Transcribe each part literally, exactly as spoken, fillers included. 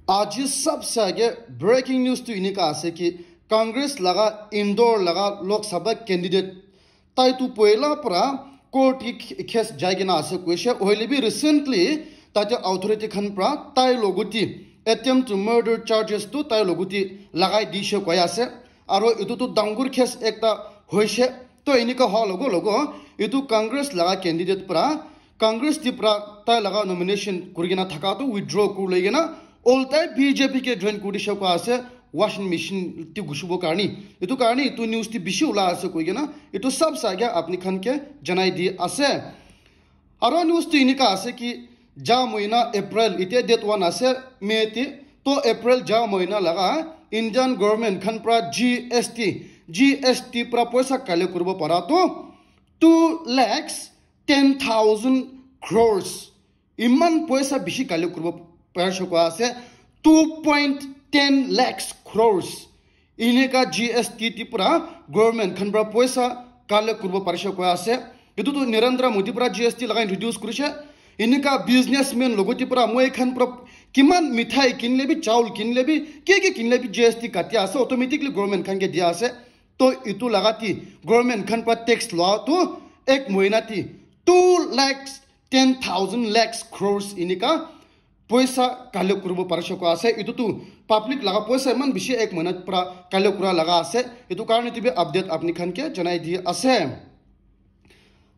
Aji sabse age breaking news tu enika ase ki Congress laga Indore laga Lok Sabha candidate tai tu poila para court ki case jai kena ase koise, hoile bi recently tate authority khan para tai logoti attempt to murder charges tu tai logoti lagai dishe koi ase. Aro etu tu dangur case ekta hoise. To enika hoa logo logo etu Congress laga candidate para Congress ti para tai laga nomination kuri kena thaka tu withdraw kuri loi kena oltai B J P ke join kuri dishe koi ase, washing machine ti gushibo karni. Etu karni etu news ti bishi ula ase koi kena etu sab sa ke apni khan ke janai di ase. Aro news tu enika ase ki ja moina April, ite date one ase May ti, to April ja moina laga Indian government khan para G S T, G S T para poisa collect kuribo para to two lakhs ten thousand crores. Iman poisa bishi collect kuribo parise koi ase, two point ten lakhs crores. Enika G S T ti para government khan para poisa collect kuribo parise koi ase. Etu tu Narendra Modi para G S T laga introduce kurise. Enika businessman logoti para moi khan para kiman mithai kinle bi, chaul kinle bi, ke ke kinle bi G S T kati ase, automatically government khan ke dia ase. To etu laga ti government khan para tax loa tu ek mohina ti two lakhs ten thousand lakhs crores enika poisa collect kuribo parise koi ase. Etu tu public laga poisa iman bishi ek mohinat para collect kura laga ase. Etu karne ti bi update apni khan ke janai di ase.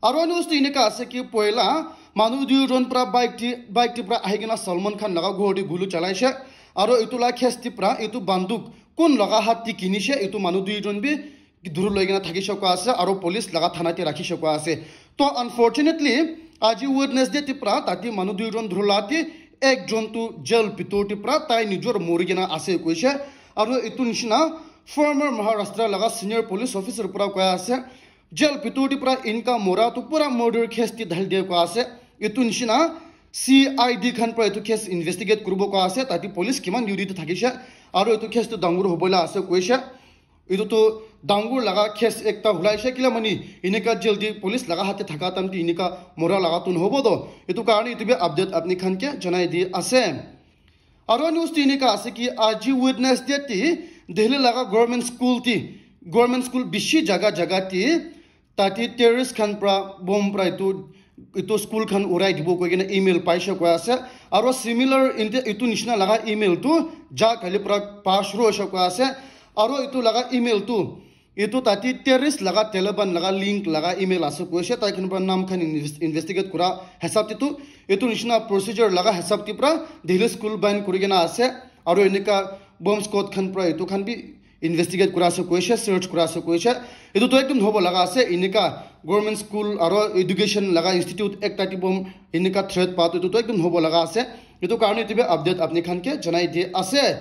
Aro news tu enika ase ki poila manu duijon para bike ti, bike ti para ahi kena Salman Khan laga ghor ti gulu chalaise. Aro etu la case ti para etu banduk kun laga hat ti kinishe, etu manu duijon bi dhuru loi kena thakishe koi ase aro police laga thana te rakhishe koi ase. To unfortunately aji Wednesday ti para tate manu duijon dhuru la te ekjon tu jail bitor ti para tai nijor mori kena ase koise. Aro etu nishina former Maharashtra laga senior police officer para koi ase, jail bitor ti para enika mora tu pura murder case ti dhali dia koi ase. Etu nishina C I D khan para etu case investigate kuribo koi ase, tate police kiman duty te thakishe aro etu case tu dangur hobo la ase koise. Etu tu dangur laga case ekta hulaise, kila mani enika jail te police laga hat te thaka time te enika mora laga tu nohobo to. Etu karne etu bi update apni khan ke janai di ase. Aro news tu enika ase ki aji Wednesday ti Delhi laga government school ti, government school bishi jaga jaga ti tate terrorist khan para bomb para etu, etu school khan urai dibo koi kena email paise koi ase. Aro similar inte-, etu nishina laga email tu ja kali para pa shuru hoise koi ase. Aro etu laga email tu etu tate terrorist laga Taliban laga link laga email ase koise, tai khan para naam khan inves-, investigate kura hisab te tu etu nishina procedure laga hisab te para Delhi school ban kuri kena ase. Aro enika bomb squad khan para etu khan bi investigate kura ase koise, search kura ase koise. Etu tu ekdum hobo laga ase, enika government school aro education laga institute ekta te bomb enika threat pa tu etu tu ekdum hobo laga ase. Etu karne etu bi update apni khan ke janai di ase.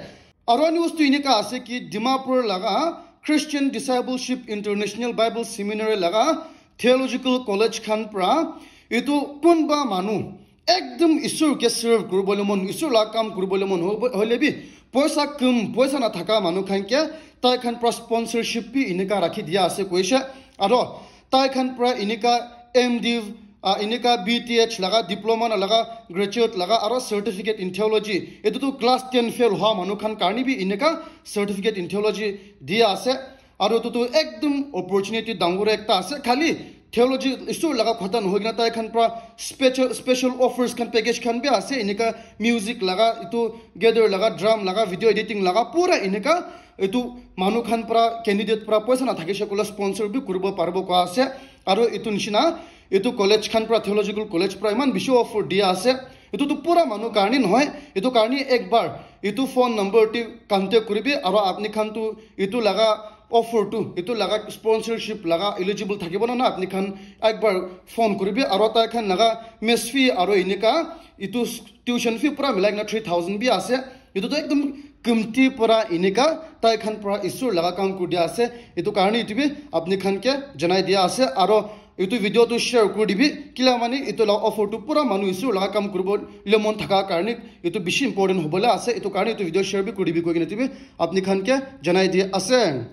Aro news tu enika ase ki Dimapur laga Christian Discipleship International Bible Seminary laga theological college khan para etu kunba manu ekdum Isor ke serve kuribole mon, Isor la kam kuribole mon hobo-, hoile bi poisa kum, poisa na thaka manu khan ke tai khan para sponsorship bi enika rakhi dia ase koise. Aro tai khan para enika M Div, ah, enika B Th laga diploma na laga graduate laga aro certificate in theology, etu tu class ten fail hoa manu khan karne bi enika certificate in theology dia ase. Aro etu tu ekdum opportunity dangur ekta ase, khali theology Isor laga khota nohoi kena tai khan para special, special offers khan, package khan bi ase, enika music laga, etu gather laga, drum laga, video editing laga, pura enika etu manu khan para, candidate para poisa na thakishe koile sponsor bi kuribo paribo koi ase. Aro etu nishina etu college khan para, theological college para iman bishi offer dia ase. Etu tu pura manu karne nohoi, etu karne ekbar etu phone number te contact kuribi aro apni khan tu etu laga offer tu, etu laga sponsorship laga eligible thakibo na, na apni khan ekbar phone kuribi aro tai khan laga mess fee aro enika etu tuition fee pura milai kena three thousand bi ase. Etu tu ekdum kumti para enika tai khan para Isor laga kam kuri dia ase. Etu karne etu bi apni khan ke janai dia ase. Aro etu video tu share kuri dibi, kila mane etu laga offer tu pura manu Isor laga kam kuribo le mon thaka karne etu bishi important hobole ase. Etu karne etu video share bi kuri dibi koi kena etu bi apni khan ke janai dia ase.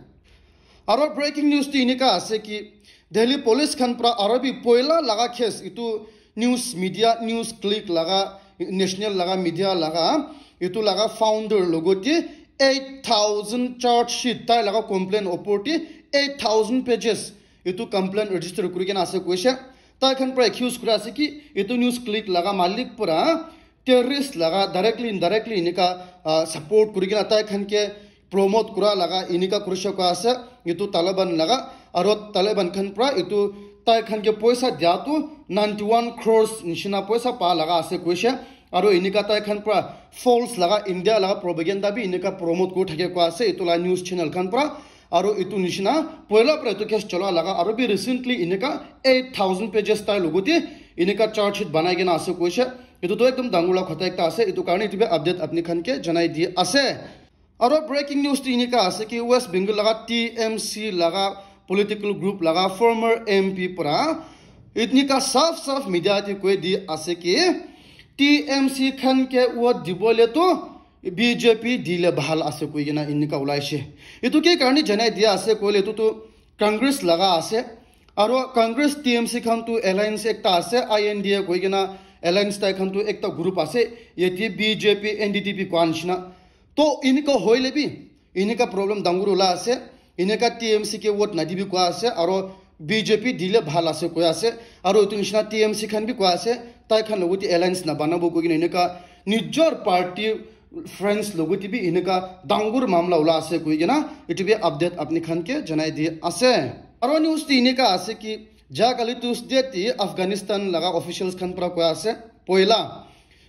Aro breaking news tu enika ase ki Delhi police khan para aro bi poila laga case, etu news media, news click laga, national laga media laga Etu laga founder logote eight thousand charge sheet, tai laga complaint opor te eight thousand pages etu complaint register kuri kena ase koise. Tai khan para accuse kura ase ki etu news click laga malik para terrorist laga directly indirectly enika, ah, support kuri kena tai khan ke promote kura laga enika kurishe koa ase. Etu Taliban laga, aro Taliban khan pra etu tai khan ke poisa dia tu ninety one crores nishina poisa pa laga ase koishe. Aro enika tai khan pra false laga India laga propaganda bi enika promote kuri thake koa ase etu la news channel khan pra. Aro etu nishina poila pra etu case chola laga aro bi recently enika eight thousand pages tai logote enika charge sheet banai kena ase koishe. Etu tu ekdom dangor la khota ekta ase, etu karne etu bi update apni khan ke janai di ase. Aro breaking news tu enika ase ki West Bengal laga T M C laga political group laga former M P pra enika saf saf media te koi di ase ki T M C khan ke vote dibole tu B J P dile bhal ase koi kena enika ulaishe. Etu ke karne janai dia ase koile etu tu Congress laga ase. Aro Congress T M C khan tu alliance ekta ase, I N D A koi kena alliance tai khan tu ekta group ase. Yate B J P, N D P koi nishina. To enika hoile bi, enika problem dangor ula ase, enika T M C ke vote nadibi koa ase, aro B J P dile bhal ase koi ase, aro etu nishina T M C khan bi koi ase, tai khan logote alliance na banabo koi kena enika nijor party friends logote bi enika dangor mamla ula ase koi kena, etu bi update apni khan ke janai di ase. Aro news ti enika ase ki, ja kali Tuesday ti Afghanistan laga officials khan pra koi ase, poila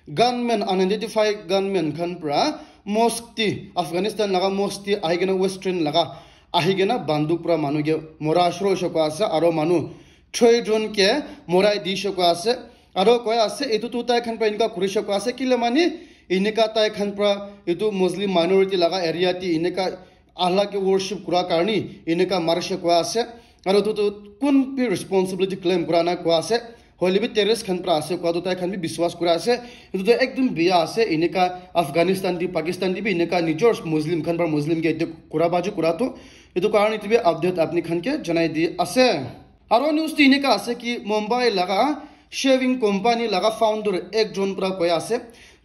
gunmen, unidentified gunmen khan pra mosque ti, Afghanistan laga mosque ti ahi kena Western laga ahi kena banduk pra manu ke mora shuru hoishe koa ase, aro manu thoi jon ke morai dishe koa ase, aro koi ase, etu tu tai khan pra enika kurishe koa ase, kile mani enika tai khan pra etu Muslim minority laga area ti enika Allah ke worship kura karni enika marishe koa ase, aro etu tu kun bi responsibility claim kura na koa ase. Hoile bi terrorist khan pra ase koa tu tai khan bi biswas kura ase. Etu tu ekdum biya ase, enika Afghanistan di, Pakistan di bi enika nijor Muslim khan pra Muslim ke etu kura baji kura tu. Etu karne etu bi update apni khan ke janai di ase. Aro news ti enika ase ki Mumbai laga shaving company laga founder ekjon pra koi ase,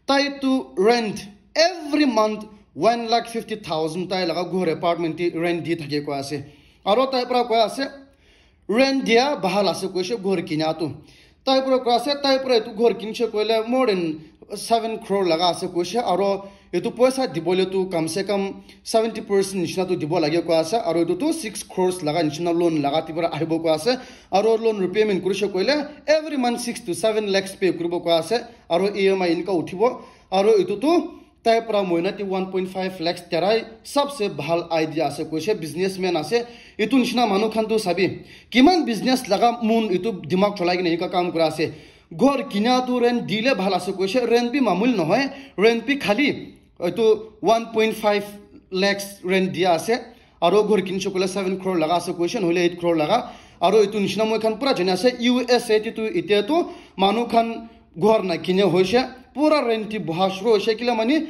tai tu rent every month one lakh fifty thousand tai laga ghor apartment ti rent di thake koi ase. Aro tai pra koi ase, rent dia bhal ase koishe ghor kinia tu. Tai pra koi ase, tai pra etu ghor kinishe koile more than seven crore laga ase koishe, aro etu poisa dibole tu kam se kam seventy percent nishina tu dibo lage koi ase, aro etu tu six crores laga nishina loan laga ti pra ahibo koi ase, aro loan repayment kurishe koile every month six to seven lakhs pay kuribo koi ase, aro E M I enika uthibo, aro etu tu tai pra moina ti one point five lakhs terai sabse bhal idea ase koishe, businessman ase. Etu nishina manu khan tu sabi, kiman business laga mun etu dimag cholai kena enika kam kura ase. Ghor kinia tu rent dile bhal ase koishe, rent bi mamul nohoi, rent bi khali etu one point five lakhs rent dia ase. Aro ghor kinishe koile seven crore laga ase koishe, nohole eight crore laga. Aro etu nishina moi khan pura jani ase, U S A ti tu etia tu manu khan ghor na kine hoishe, pura rent ti boha shuru hoishe, kila mani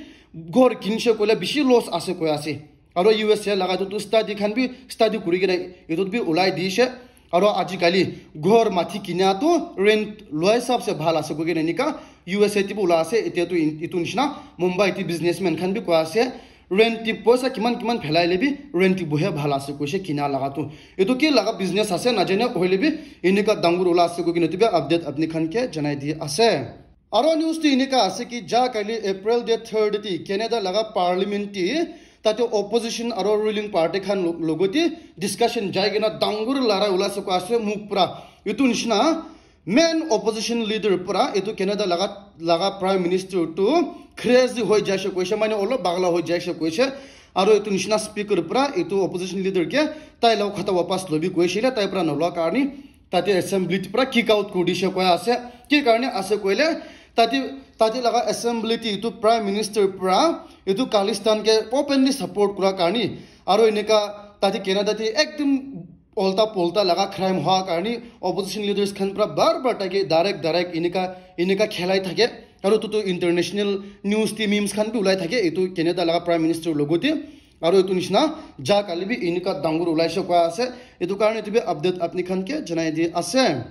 ghor kinishe koile bishi loss ase koi ase. Aro U S A laga etu tu study khan bi study kuri kena etu bi ulai dishe. Aro ajikali ghor mati kinia tu rent loi sabse bhal ase koi kena enika U S A ti bi ula ase. Etia tu in-, etu nishina Mumbai ti businessman khan bi koi ase, rent ti poisa kiman kiman phelai le bi rent ti bohe bhal ase koishe kinia laga tu. Etu ki laga business ase najane, hoile bi enika dangor ula ase koi kena etu bi update apni khan ke janai di ase. Aro news tu enika ase ki ja kali April date third ti Canada laga parliament ti tate opposition aro ruling party khan lo-, logote discussion jai kena dangor larai ula ase koi ase muk pra. Etu nishina main opposition leader pra etu Canada laga, laga prime minister tu crazy hoi jaishe koishe, mane olop bagla hoi jaishe koishe. Aro etu nishina speaker pra etu opposition leader ke tai laga khata wapas lobi koishe le tai pra nolua karni tate assembly ti pra kick out kuri dishe koi ase. Ki karne ase koile tate, tate laga assembly ti etu prime minister pra etu Khalistan ke openly support kura karni aro enika tate Canada ti ekdum olta polta laga crime hoa karni opposition leaders khan pra bar bar take direct direct enika, enika khelai thake. Aro etu tu international news ti memes khan bi ulai thake etu Canada laga prime minister logote. Aro etu nishina ja kali bi enika dangor ulaishe koi ase. Etu karne etu bi update apni khan ke janai di ase.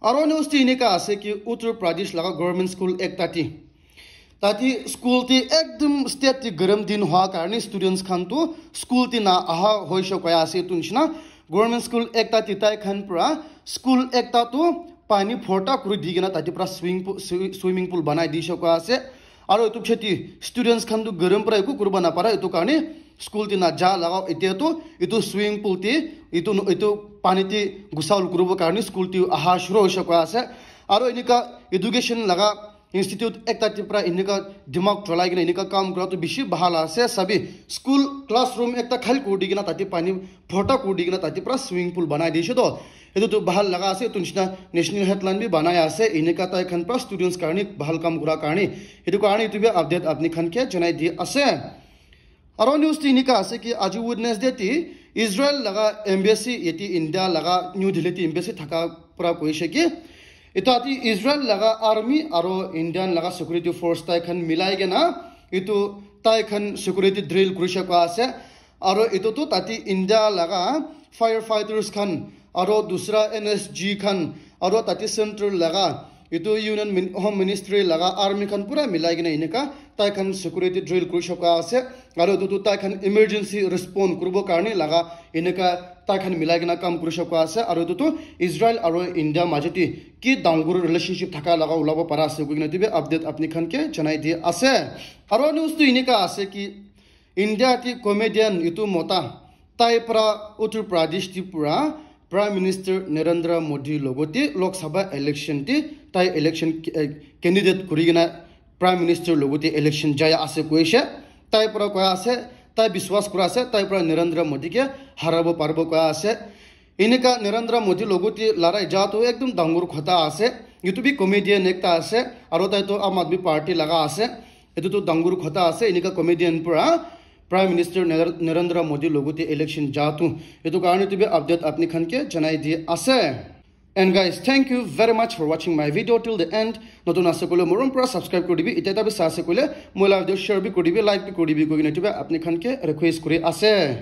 Aro news ti enika ase ki Uttar Pradesh laga government school ekta ti Tati school ti ekdum state ti garam din hoa karni students khan tu school ti na aha hoisha koya ase tu nishina. Government school ekta ti tai khan pra school ekta tu pani phorta kuri di kena tati pra swimming pool, swi- swimming pool banai di sha koya ase. Aro etu kheti students khan tu garam pra eku kuriba na para etu karni school ti na ja laga etia tu etu swimming pool ti etu etu pani ti gusaul kuribo karni school ti aha shuru hoisha koya ase. Aro enika education laga institute ekta ti pra enika dimag cholai kena enika kam kura tu bishi bhal ase. Sabi school classroom ekta khali kuri di kena tati pani phorta kuri di kena tati pra swimming pool banai di sha to etu tu bhal laga ase. Etu nishina national headline bi banai ase enika tai khan pra students karni bhal kam kura karni. Etu karni etu bi update apni khan ke janai di ase. Aro news ti enika ase ki aji Wednesday ti Israel laga embassy yati India laga New Delhi ti embassy thaka pra koishe ki etu ati Israel laga army aro Indian laga security force tai khan milai kena etu tai khan security drill kurisha koa ase. Aro etu tu tati India laga firefighters khan aro dusra N S G khan aro tati central laga etu Union Min- Home Ministry laga army khan pura milai kena enika tai khan security drill kuri shoka ase. Aro etu tu tai khan emergency respond kuribo karni laga enika tai khan milai kena kam kuri shoka ase. Aro etu tu Israel aro India majeti ki dangur relationship thaka laga ulabo para ase koikena etu bi update apni khan ke janai di ase. Aro news tu enika ase ki India ti comedian itu mota tai pra Uttar Pradesh ti pura Prime Minister Narendra Modi logote Lok Sabha election ti tai election eh, candidate kuri kena Prime Minister logote election jaya ase koishe. Tai pra koya ase, tai biswas kura ase tai pra Narendra Modi ke harabo parbo koya ase. Enika Narendra Modi logote larai ja tu ekdom dangur khota ase. Itu bi comedian ekta ase aro tai tu Aam Aadmi Party laga ase. Itu tu dangur khota ase enika comedian pura Prime Minister Nar- Narendra Modi logote election ja tu. Itu karne tu bi update apni khan ke janai di ase. And guys, thank you very much for watching my video till the end. Notun ase kole morom pura subscribe kuri dibi. Ite tabi sa ase kole moi la video share bi kuri dibi, like bi kuri dibi koi kena tu bi apni khan ke request kuri ase.